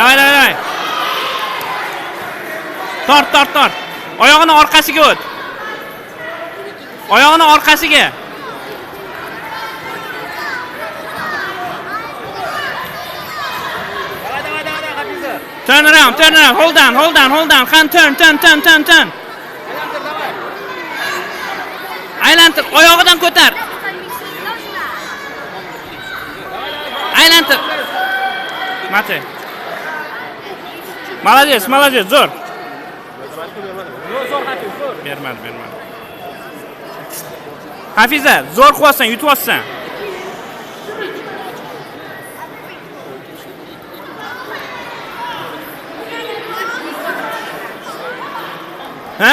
Давай, давай, давай. Tort, tort, tort. Oyog'ini orqasiga o't. Oyog'ini orqasiga. Давай, давай, давай, давай, Hafiza. Turn around, turn around. Hold down, hold down, hold down. Qani turn, turn, turn, turn, turn. Aylantir, давай. Aylantir, oyog'idan ko'tar. Aylantir. Mate. Молодец, молодец, zo'r. Zo'r, zo'r, Hafiz, zo'r. Bermadi, bermadi. Hafiza, zo'r qilyapsan, yutyapsan. Ha,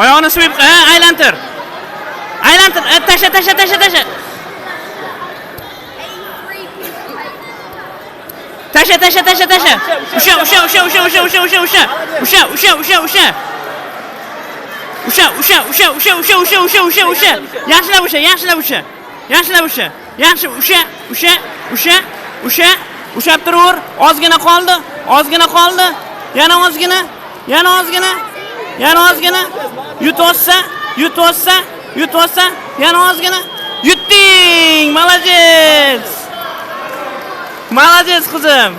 oyog'ini sweep, ha, aylantir. Aylantir, tasha, tasha, tasha, tasha. Tasha, tasha, tasha, tasha. Usha, usha, usha, usha, usha, usha, usha, usha. Usha, usha, usha, usha. Usha, usha, usha, usha, usha, usha, usha, usha, usha. Yaxshilab usha, yaxshilab usha. Yaxshilab usha. Yaxshi usha, usha, usha, usha. Ushlab turaver. Ozgina qoldi, ozgina qoldi. Yana ozgina, yana ozgina. Yana ozgina. Yutvossa, yutvossa, yutvossa, yana ozgina. Yutding! Молодец! Молодец, qizim.